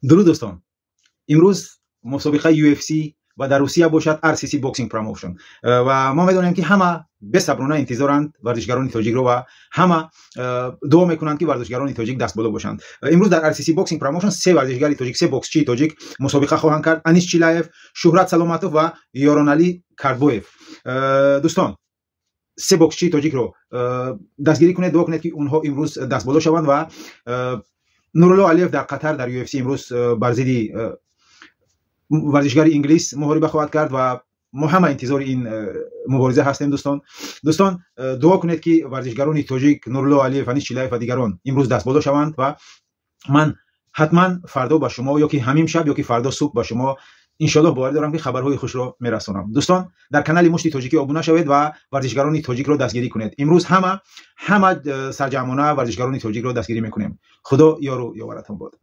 Дуруд, дӯстон! Имрӯз мусобиқаи UFC ва дар Русия бошад RCC Boxing Promotion. Ва мо медонем, ки ҳама бесаброна интизоранд варзишгарони тоҷикро ва ҳама дуо мекунанд, ки варзишгарони тоҷик дастболо бошанд. Имрӯз дар RCC Boxing Promotion се варзишгари тоҷик, се боксчии тоҷик мусобиқа хоҳанд кард: Анис Чилаев, Шуҳрат Саломатов ва Ёроналӣ Кардбоев. Дӯстон, се боксчии тоҷикро дастгирӣ кунед, дуо кунед, ки онҳо имрӯз дастболо шаванд. Ва Нурулло Алиев дар Қатар дар UFC имрӯз бар зидди варзишгари инглис муҳориба хоҳад кард ва мо ҳама интизори ин мубориза ҳастем. Дӯстон, дуо кунед, ки варзишгарони тоҷик Нурулло Алиев, Анис Чилаев ва дигарон имрӯз дастболо шаванд. Ва ман ҳатман фардо ба шумо, ё ки ҳамин шаб, ё ки фардо субҳ ба шумо, иншоаллоҳ, боварӣ дорам, ки хабарҳои хушро мерасонам. Дӯстон, дар канали Мушти Тоҷикӣ обуна шавед ва варзишгарони тоҷикро дастгирӣ кунед. Имрӯз ҳама сарҷамъона варзишгарони тоҷикро дастгирӣ мекунем. Худо ёру ёваратон бод.